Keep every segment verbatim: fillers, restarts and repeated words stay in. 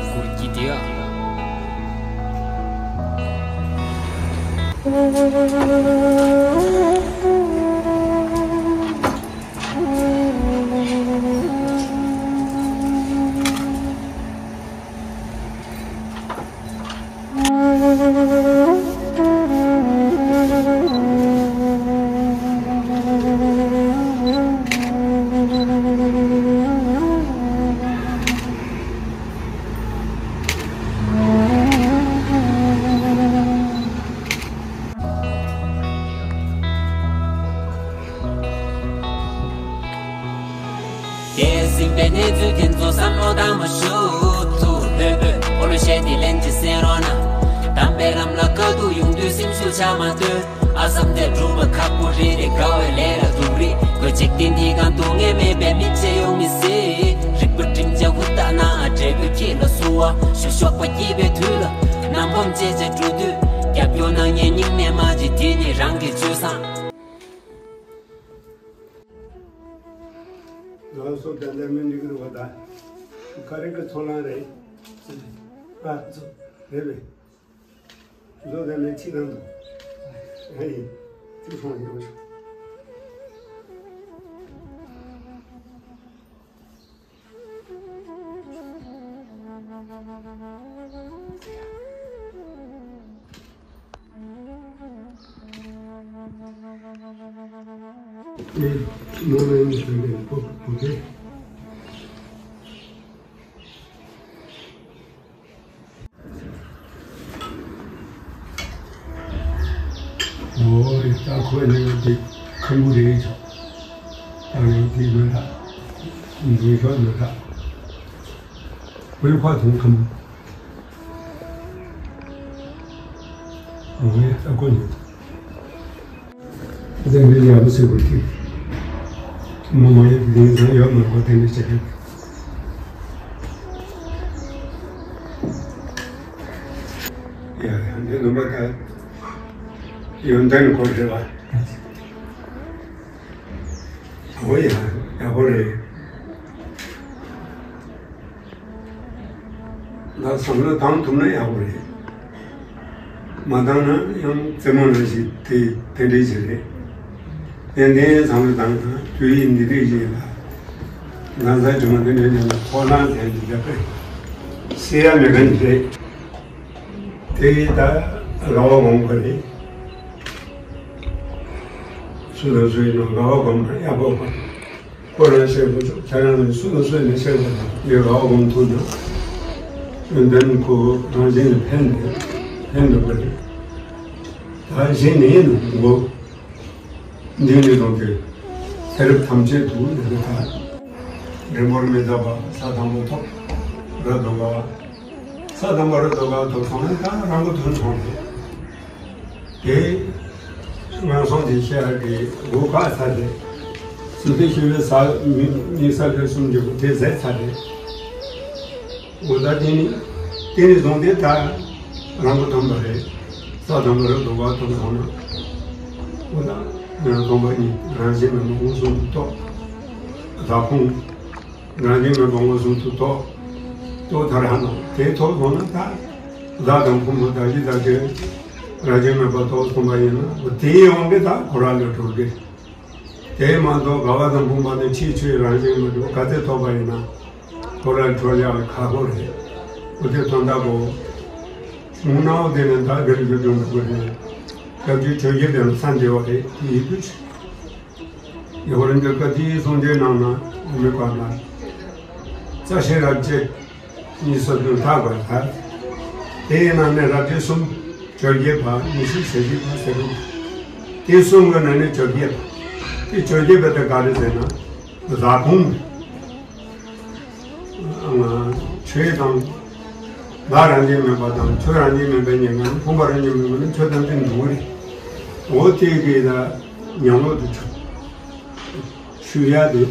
སྐུར་གྱི་དེ་ཡ། དེས་ཟིན་པའི་གནས་ཚུལ་དེ་ཚོ་བསམ་བློ་བཏང་མ་ཤུགས་ཚུགས་ལྷོད་པོས་འཁོར་ལོ་བཤད་དེ་ལན་གཅིག་གསན་རོགས་གནང་། དམ་པའི་ལམ་ལ་དཀའ་སྡུག་ཡོང་དུས་སེམས་ཤུགས་ཆག་མ་སྡོད། ཨ་བསམ་དེ་སྒྲུབ་པ་ཁག་པོ་རེད་རེད། དགའ་བའི་ལས་ལ་སྡུག་རེད། ཁོས་འཇིག་རྟེན་འདི་གང་སྡུག་བསྔལ་མེད་པའི་མི་བྱེད་ཡོང་མི་སྲིད། རིག་པ་བསྒྲིམས་བྱས་ཧུར་ཐག་གནང་ཨ། འབྲས་བུ་ཁྱེད་ལ་བསུ་བ་ཞུ། ཞོགས་པ་སྐྱིད་པའི་དུས་ལ་རྣམ་སྤོམ་བྱས་བྱས་འགྲོ་དུས་རྒྱབ་སྐྱོར་གནང་མཁན་སྙིང་ནས་མ་བརྗེད། དེ་ནི་རང་གི་སྤྱོད་བཟང་། ལགས་སོ། ད་ལྟ་མི་འགྲིག་གི་རེད་བ། ད་ག་རེ་གི་ཚོ་ལངས་རེད། ཨ་ཚོ་རེད་པས། ལོ་ད་ནས་ཕྱི་ནང་དུ། ཨེ། ཅི་སོང་ཡོང་ཤོག་ཨེ། མོ་ལ་ཡིན་ཟེར་ནས་ཕོ་ཕོ་གས། འོ་རེད། ད་ཁོས་ནི་འདི་ཁམ་བུ་རེད་ཆོག་ད་ཡང་དེ་མི་འདྲ། འདི་ཤོག་མི་འདྲ། ཝེ་ཕ་དང་ཁམ་བུ། འོ་རེད། ད་ཁོ་ནི། དེ་འདྲའི་ཡག་པོ་བྱེད་དགོས་ཀྱི། མི་མང་ཡོད་པའི་ལས་འཛིན་ཡོད་མ་རེད་པ། དེ་འདྲ་བྱེད་མཁན། ཡ་ཡ། འདི་ནུ་མ་ད་ཡོན་ཏན་སྐོར་རེད་པ། འོ་ཡ། ཡག་པོ་རེད། ང་བསམ་བློ་བཏང་ཐུབ་ན་ཡག་པོ་རེད། མ་བཏང་ན་ཡང་རྩེད་མོ་ནང་བཞིན་དེ་དེ་འདྲའི་ཞིག་རེད། ཏན་ཏན་བསམ་བློ་བཏང་ན་དུས་ཡུན་འདི་འདྲའི་ཞིག་ལ་ང་ཚ་ཇུ་མ་འདི་འདྲའི་ནང་ལ་ཕོ་ལང་དེ་འདི་འདྲ་དཔེ་བཤད་ཡ་མེད་མཁན་ཞིག་རེད། དེ་ད་དགའ་བ་སྒོམ་དགོས་རེད། སུ་དང་སུ་ཡིན་ནའང་དགའ་བ་སྒོམ་ན་ཡག་པོ་རེད། ཁོ་རང་བཤད་དགོས་ཆོག་ཁྱེད་རང་ནི་སུ་དང་སུ་ཡིན་ན་བཤད་དགོས་ན་ངས་རང་དབང་ཐུག་ན་ཡོན་ཏན་ཁོ་རང་བཞིན་ལ་ཕན་ནས་ཕན་འགྲོ་གི་རེད། ད་གཞན་ནས་ཡིན་ནོ་འགོ་འདི་ནས་བཟུང་སྟེ་ཚེ་རབས་ཐམས་ཅད་དུ་ཡོད་པ་དང་། འབྲིང་པོར་མི་ལྟ་བ་ས་དང་པོ་ཐོབ་ར་དོ་ག་བ། ས་དང་པོ་ར་དོ་ག་ཐོབ་སོང་ན་ད་རང་མགོ་ཐོན་སོང་རེད། དེ་ངན་སོང་དེ་ཤེས་ཡག་གི་སྒོ་བཀག་ཚར་ཏེ། སུ་དེ་ཤེས་པའི་ས་མི་མི་ས་ལྷོད་གསུམ་གྱི་སྒོ་དེ་ཟད་ཚར་ཏེ། འོ་ད་དེ་ནི་དེ་ནི་བཟུང་སྟེ་ད་རང་མགོ་ཐོན་པ་རེད། ས་དང་པོ་ར་དོ་ག་ཐོབ་སོང་ན། འོ་ད་ངན་སོང་པ་གཉིས་རང་བཞིན་མེད་པ་མངོན་སུམ་དུ་རྟོགས། བདག་ཕུང་རང་བཞིན་མེད་པ་མངོན་སུམ་དུ་རྟོགས། རྟོགས་ཐར་ཧ་ནོ་དེ་ཐོབ་སོང་ན་ད། བདག་དང་ཕུང་པོ་བདག་གི་བདག་ཅན། རང་བཞིན་མེད་པ་རྟོགས་སོང་བ་ཡིན་ན་འོ་དེའི་དབང་གིས་ད་འཁོར་བ་ལས་གྲོལ་གི། དེ་མ་གཏོགས་དགའ་བ་དང་ཕུང་པོ་ནི་ཕྱིའི་ཆོས་རང་བཞིན་མེད་འགྲོ་ག་ཚད་ཐོབ་པ་ཡིན་ན། འཁོར་བ་གྲོལ་ཡག་ཁག་པོ་རེད། འོ་དེ་དོན་དག་གོ། སྔོན་ནའོ་དེ་ནི་ད་ག་རེ་བརྗོད་འགྲོ་འགྲོ་གི་རེད། སྐབས་ཀྱི་ཆོས་བརྒྱད་དེ་ལ་ས་འདྲ་བ་རེད་དེ་ཡིན་དུས། ཡ་ཧོ་རང་གི་བཀའ་དྲིན་གསུང་འདྲའི་ནང་ན་འོ་མི་བཀའ་ན། རྩ་ཤེ་རབ་བྱེད་གཉིས་སོ་བདུན་ལྷག་པར་ཐལ། དེའི་ནང་ནས་རབ་བྱེད་གསུམ་བཅོ་བརྒྱད་པ་ཉི་ཤུ་ཞེ་བཞི་པ་ཟེར་རུང་། དེ་གསུམ་གི་ནང་ནས་བཅོ་བརྒྱད་པ། དེ་བཅོ་བརྒྱད་པ་དེ་ག་རེ་ཟེར་ན། བདག་ཕུང་། ཆོས་དང་། བདག་རང་བཞིན་མེད་པ་དང་ཆོས་རང་བཞིན་མེད་པའི་ཉེར་ལྔ་ནི་ཕུང་པོ་རང་བཞིན་མེད་པ་ནི་ཆོས་ཐམས་ཅད་འདུ་རེད། འོ་དེ་གི་ལ་ཉམས་ལོག་ཏུ་ཆུག་ཆུག་ཡ་དེ།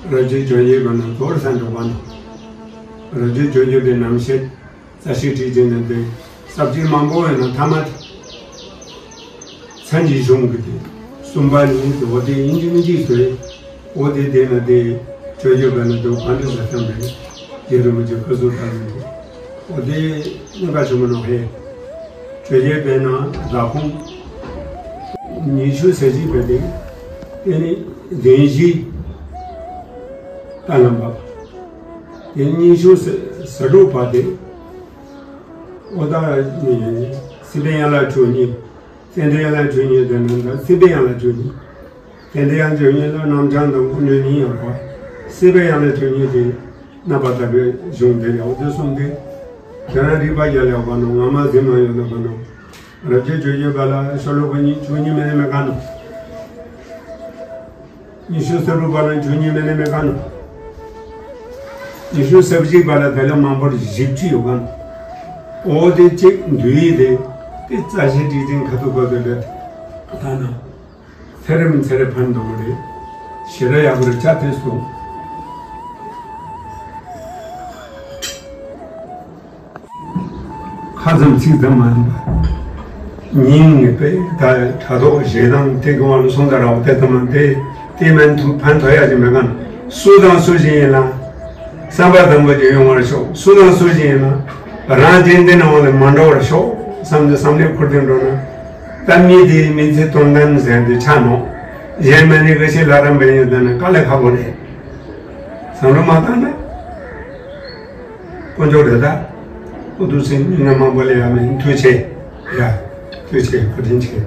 རབ་བྱེད་བཅོ་བརྒྱད་པ་ན་རྡོར་ས་འགྲོ་བ་ན། རབ་བྱེད་བཅོ་བརྒྱད་པའི་རྣམ་བཤད་རྩ་ཤེ་ཁྲིད་ཅན་ནི་དེ་ས་བཅད་མང་པོ་ཡོད་ན་ཐ་མ་དེ། མཚན་གྱི་གཞུང་གི་དེ་གསུམ་པ་ནི་དེ་འོ་དེ་ཡིན་གཅིག་མིན་གཅིག་ཟེར། འོ་དེ་དེ་ན་དེ་བཅོ་བརྒྱད་པ་ན་དེ་གང་འདྲ་ཟེར་ཐམས་རེད། རྗེ་རིན་པོ་ཆེ་བཀའ་ཟུར་དང་ནི་དེ། འོ་དེ་གནོད་པ་ཆེན་པོ་ནོ་ཧེ། ཆོས་རྒྱལ་པའི་ནང་བདག་ཁོངས་ཉི་ཤུ་རྩ་གཅིག་པའི་དེ། དེ་ནི་བདུན་བཞི་ད་ལམ་པ། དེ་ཉི་ཤུ་རྩ་དྲུག་པ་དེ། ཨོ་ད་ནི་སྲིད་པའི་ཡན་ལག་བཅུ་གཉིས། རྟེན་འབྲེལ་ཡན་ལག་བཅུ་གཉིས་དེ་ནང་ད་སྲིད་པའི་ཡན་ལག་བཅུ་གཉིས། རྟེན་འབྲེལ་ཡན་ལག་བཅུ་གཉིས་ལ་རྣམ་གྲངས་དང་ཀུན་འདུས་གཉིས་ཡོད་པ། སྲིད་པའི་ཡན་ལག་བཅུ་གཉིས་དེ་རྣམ་པ་ལྟ་བུའི་གཞུང་དེ་ཡང་འོ་དེ་གསུམ་དེ། དེ་ན་རིག་པ་རྒྱལ་ལ་ཡོད་པ་ནོ། ངག་དབང་ཟེར་མ་ཡོད་ལ་པ་ནོ། རབ་བྱེད་ཆོས་རྒྱལ་པ་ལ་ཤོ་ལོ་ཀ་ཉི་བཅུ་གཉིས་མེད་ན་མེད་ག་ནོ། ཉི་ཤུ་རྩ་དྲུག་པ་ལ་བཅུ་གཉིས་མེད་ན་མེད་ག་ནོ། ཉི་ཤུ་རྩ་གཅིག་པ་ལ་དེ་ལས་མང་པོར་བཞི་བཅུ་ཡོད་ག་ནོ། འོ་དེ་གཅིག་འདུས་ཡིག་དེ། དེ་རྩ་ཤེ་ཏིག་ཅན་ཁ་ཐུག་གོ་དེ་ལས་ད་ན། ཚེ་རིང་ཚེ་རིང་ཕན་འདོགས་རེད། ཞེ་དྲག་ཡག་པོ་རེད་ཆ་དེ་སོང་། ཁ་ཙམ་ཚིག་ཙམ་མ་ཡིན་པ། སྙིང་ནས་པས་ད་ཕྲག་དོག་ཞེ་སྡང་དེ་གི་དབང་ལ་སོང་ཙང་ར་བ་དེ་ཙམ་མ་དེ་དེ་མན་ཐུ་ཕན་ཐོགས་ཡ་ཅིག་མེད་ག་ནོ། སུ་དང་སུ་ཞིག་ཡིན་ན། བསམ་པ་དང་པོ་ཅིག་ཡོང་བར་ཤོག་སུ་དང་སུ་ཞིག་ཡིན་ན། རང་དེ་འདི་ནང་ལ་མ་འགྲོ་བར་ཤོག་བསམ་སྟེ་བསམ་བློ་འཁོར་ཏེ་འགྲོ་ན། ད་མི་དེའི་མི་ཚེ་དོན་དམ་ཟེར་འདི་ཆ་ནོ། གཞན་མ་ནི་ག་ཤེད་ལ་རམ་པ་ཡིན་ཟེར་ན་དཀའ་ལས་ཁག་པོ་རེད། བསམ་བློ་མ་བཏང་ན། དཀོན་མཆོག་རེད་ད། ཨུ་ཐུ་སེ་མི་ང་མང་པོ་ལས་ཡ་མིན་ཐུགས་ཆེ། ཡ། ཐུགས་ཆེ་བཀའ་དྲིན་ཆེ།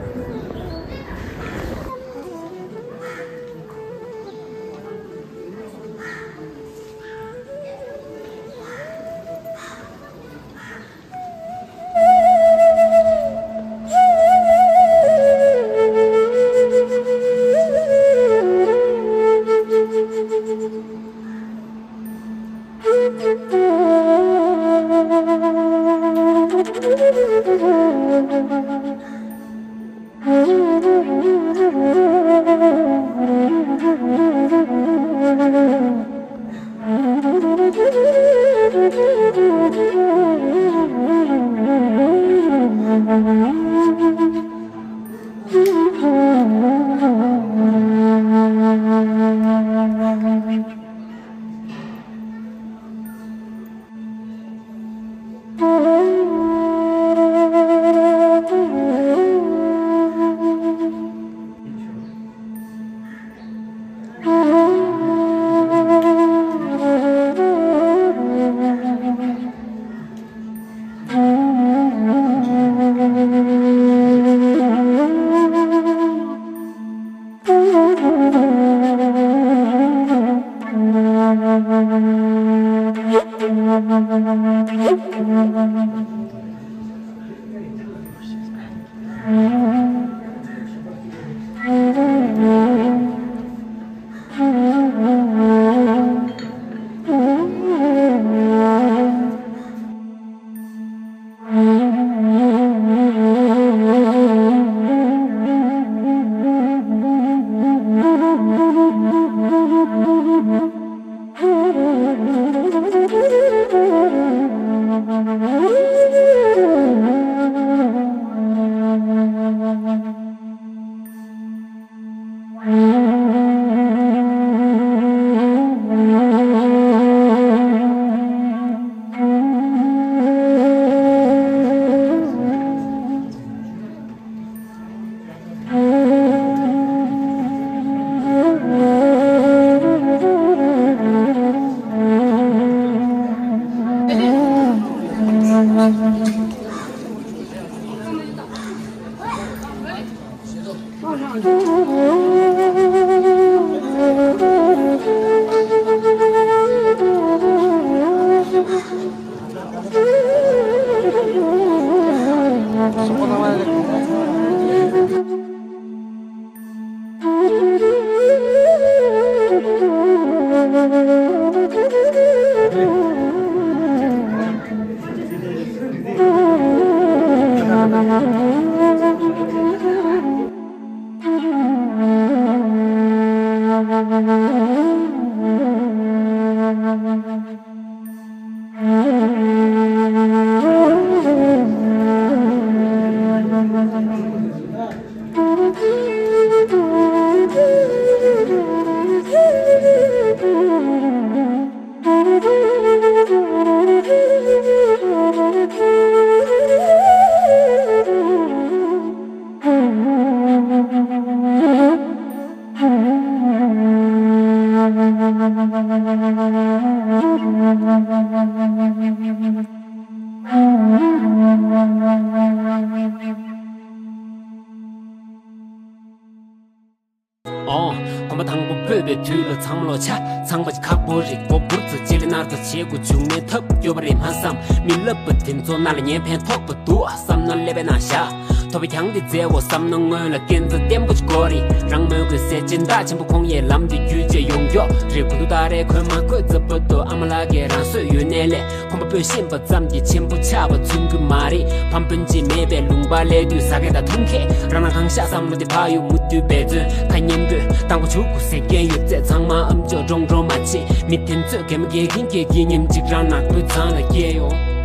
ཨོ། གོམ་པ་དང་པོ་སྤོས་པའི་དུས་ལ་ཚང་མ་ལོ་ཆ། ཚངས་པ་ཁག་པོ་རེད། མགོ་འབུར་ཚོ་རྗེས་ལ་ནར་ཐོ་བྱེད་དགོས་བྱུང་མེད་ཐབས་སྐྱོ་བ་རེད། མ་བསམ་མི་ལབ་པ་དེ་ཚོ་ན་ལ་ཉན་ཕན་ཐོགས་པ་འདུག་བསམ་ན་ཀླད་པའི་ནང་བཞག་ཐོབ་པའི་གྱང་དེ་མཛེས་བོ་བསམ་ན་སྔོན་ལ་སྐས་འཛེག་བརྟན་པོ་ཅིག་དགོས་རེད། རང་མོས་གུས་སེ་སྦྱིན་བདག་ཆེན་པོ་ཁོང་ཡས་ལམ་དེ་བརྒྱུད་བྱས་ཡོང་མགྱོགས་རེད། གུ་དུ་ད་རེས་ཁོས་མ་བསྐོས་རྩ་བ་ཏོ་ཨ་མ་ལགས་ཀྱིས་རང་བཟོས་ཡོད་ནའི་ལས། ཁོམ་པ་སྤོས་ཤེས་པ་ཙམ་གྱིས་ཆེན་པོ་ཆགས་པ་མཚོན་གྱི་མ་རེད། ཕམ་སྤུན་མཆེད་མེད་པའི་ལུང་པ་སླེབས་དུས་ཟ་མཁན་དང་འཐུང་མཁན་རང་ན་གང་ཤག་བསམ་བློ་དེ་ཕར་གཡུག་མུ་མཐུད་འབད་བརྩོན་ཁ་སྙན་པོས་དང་པོ་བྱུག་དགོས་ཟེར་མཁན་ཡོད་ཚད་ཚང་མ་ཨམ་ཅོག་ཀྲོང་ཀྲོང་མ་བྱེད། མི་དེ་ཚོས་གད་མོ་བགད་ཀྱིན་བགད་ཀྱིན་ཉིན་གཅིག་རང་ནག་པོའི་ཚང་ལ་སྐྱེལ་ཡོང་།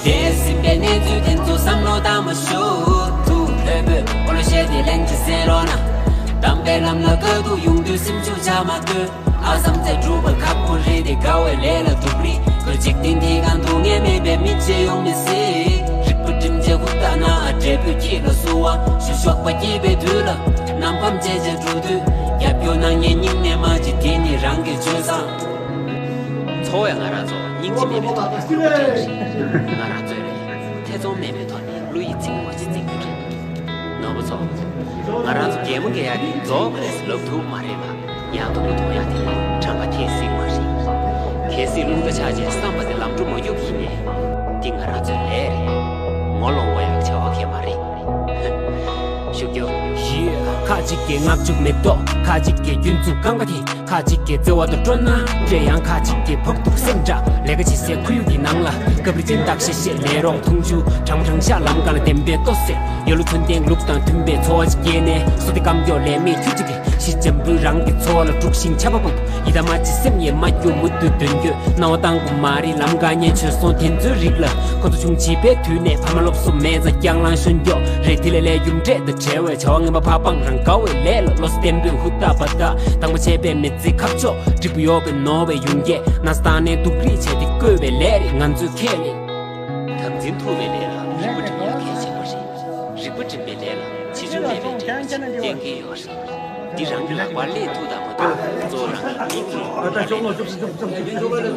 འདས་ཟིན་པའི་གནས་ཚུལ་དེ་ཚོ་བསམ་བློ་བཏང་མ་ཤོག་ཐུགས་ལྷོད་པོས་འོ་ལོ་བཤད་དེ་ལན་གྱིས་གསན་རོགས་གནང་། དམ་པའི་ལམ་ལ་དཀའ་སྡུག་ཡོང་དུས་སེམས་ཤུགས་ཆག་མ་སྡོད། ཨ་བསམ་ཚད་སྒྲུབ་པ་ཁག་པོ་རེད་དེ། དགའ་བའི་ལས་ལ་སྒྲུབ་རིགས་ཁོས་འཇིག་རྟེན་འདིའི་སྒང་སྡུག་བསྔལ་མེད་པའི་མི་བྱེད་ཡོང་མི་སྲིད། རིག་པ་སྒྲིམ་བྱས་ཧུར་ཐག་ན་ཨ་འབྲས་བུ་སྐྱིད་ལ་བསུ་བ་ཞུ་ཞོགས་པ་སྐྱིད་པའི་དུས་ལ་ནམ་ཕམ་བྱས་བྱས་འགྲོ་དུས་རྒྱབ་སྐྱོར་གནང་མཁན་སྙིང་ནས་མ་བརྗེད། དེ་ནི་རང་གི་སྤྱོད་བཟང་། འཚོ་བས་ང་རང་ཚོ་སྙིང་རྗེ་མེད་པའི་ཐོག་ནས་སྐུར་བ་བཏང་ཞིང་། ང་རང་ཚོས་ལས་ཐེ་ཚོམ་མེད་པའི་ཐོག་ནས་བློ་ཡིད་ཚིམ་པོ་ཞིག་འཛིན་རྒྱུ་རེད། ནོར་བུ་ཚོ། ང་རང་ཚོ་གད་མོ་བགད་ཡག་དེ་རྫོགས་མ་རེད་ཟེར་ལབ་ཐུབ་མ་རེད་ལ། ཡང་སྡུག་པོ་མཐོང་ཡག་དེ་གྲངས་ཀ་འཐེན་སྲིད་མ་རེད། གལ་སྲིད་རླུང་རྟ་ཆག་རྗེས་བསམ་པ་དེ་ལམ་འགྲོ་མ་རྒྱུག་ཡིན་ནའི། འདི་ང་རང་ཚོའི་ལས་རེད། ངོ་ལོག་འོང་ཡག་བྱ་བ་གང་ཡང་མ་རེད། ཞུ་རྒྱུ། ཁ་ཅིག་གིས་ངག་ཆུ་མེ་ཏོག་ཁ་ཅིག་གིས་རྒྱུན་འཛུགས་རྐང་པ་དེ། ཁ་ཅིག་གིས་བརྩེ་བ་དང་སྤྲོ་སྣང་སྤྲད། ཡང་ཁ་ཅིག་གིས་ཕོག་ཐུག་སེམས་སྐྲག་ལས་ཀ་བྱེད་སའི་ཁོར་ཡུག་གི་ནང་ལ་སྐབས་རེ་སྦྱིན་བདག་བཤད་བཤད་ལས་རོགས་འཐུང་ཆུ་གྲང་གྲང་ཤག་ལམ་སྒང་ལ་བདེན་པའི་ལྟོ་ཟས། ཡོད་ལུགས་ཚོན་ལྡན་ལུགས་དང་མཐུན་པའི་འཚོ་བ་ཞིག་སྐྱེལ་ནས་སོ་ལྟའི་རྐང་མགྱོགས་ལས་མེད་ཁྱུ་གཅིག་གིས་གཞི་འཇམ་པོས་རང་གི་འཚོ་བ་ལ་དཀྲུག་ཤིང་ཆར་པ་བབས་ཡི་དམ་མ་བྱེད་སེམས་ཡེ་མ་སྐྱོ་མུ་མཐུད་འདོན་རྒྱུ་སྣང་བ་བཏང་དགོས་མ་རེད། ལམ་ཁ་ཉེ་ཆོས་སོང་དེ་ཚོའི་རིགས་ལ་ཁོ་ཚོ་ཆུང་བྱིས་པའི་དུས་ནས་ཕ་མ་སློབ་གསོ་མེད་ཙང་རྐྱང་ལངས་ཤོར་མགྱོགས་རེད། དེ་ལས་ལས་རྒྱུ་འབྲས་དང་བྲལ་བའི་བྱ་བ་ངན་པ་ཕར་སྤང་རང་དགའ་བའི་ལས་ལ་བློ་གཏད་པོས་ཧུར་ཐག་པ་ཐག་དང་པོ་བྱས་པའི་མི་ཚེ་ཁ་ཕྱོགས་འགྲིག་པོ་ཡོད་པའི་ནོར་བའི་ཡོང་རྒྱས་ན་སྟག་ནས་སྡུག་རིགས་བྱས་ཏེ་བཀོད་པའི་ལས་རེད། ང་ཚོས་ཁས་ལེན། དམ་འཛིན་ཐུབ་པའི་ལས་ལ་རིག་པ་སྒྲིམ་ཡག་གལ་ཆེན་པོ་རེད། རིག་པ་སྒྲིམ་པའི་ལས་ལ་ཕྱི་ཆོས་མེད་པའི་འབྲས་བུ་ཞིག་བསྟན་གྱི་ཡོད་རེད། འདི་རང་གི་ལག་པར་སླེབས་ཐུབ་དང་མ་ཐུབ་གཙོ་བོ་རང་གི་མིག་གིས།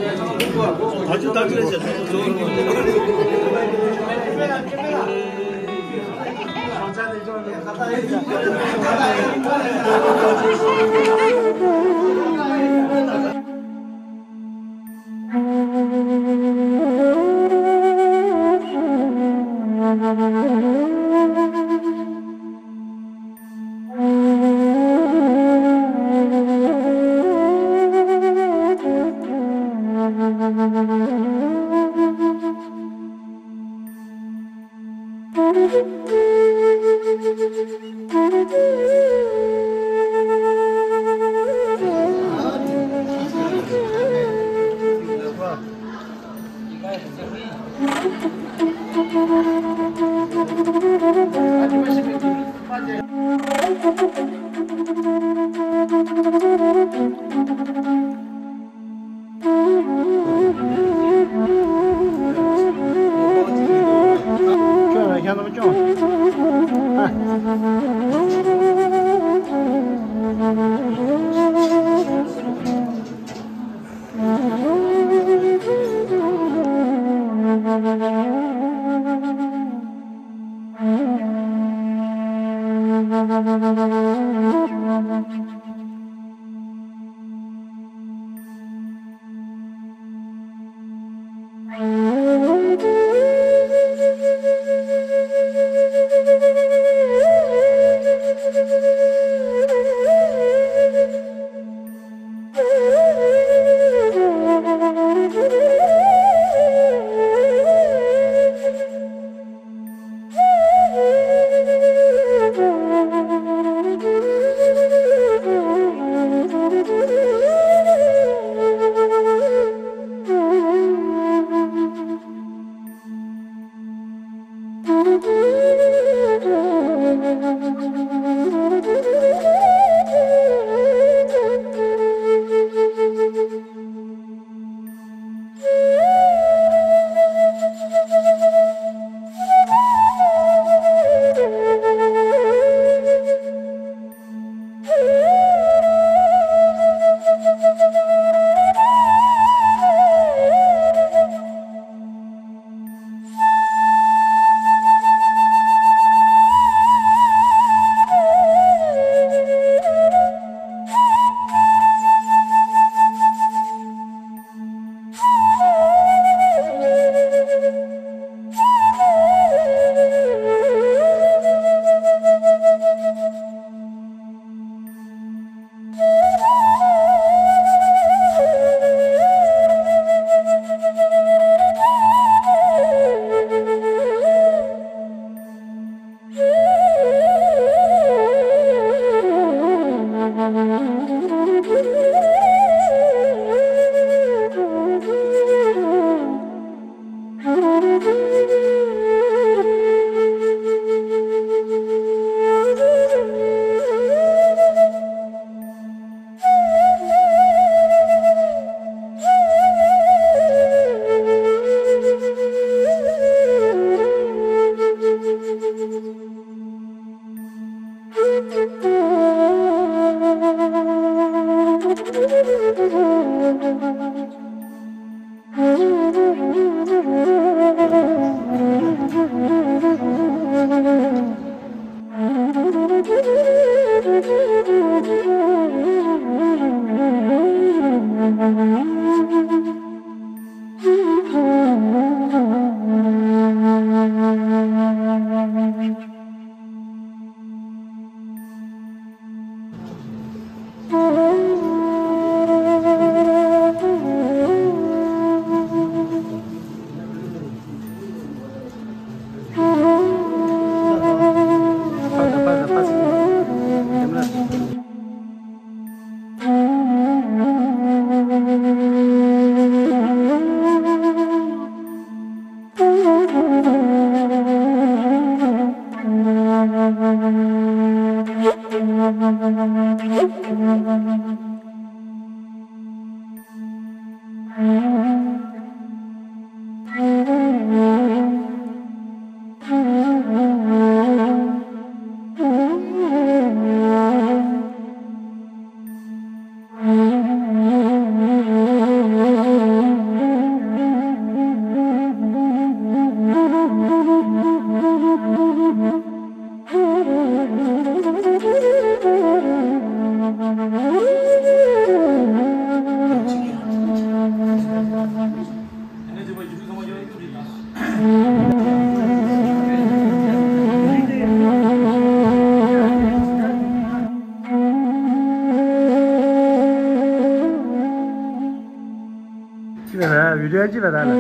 ཅི་ལ་ར་བི་ཌིའོ་ཅི་ལ་ར་ལ།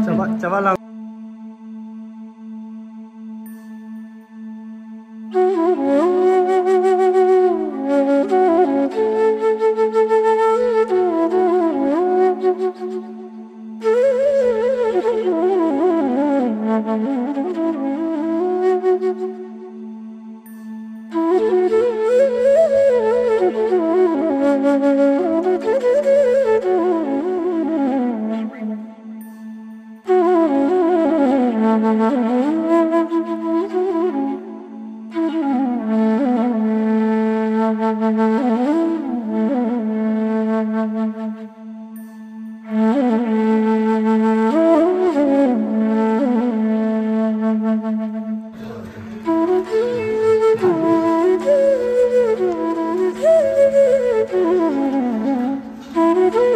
ཅ་བ་ཅ་བ་ལ།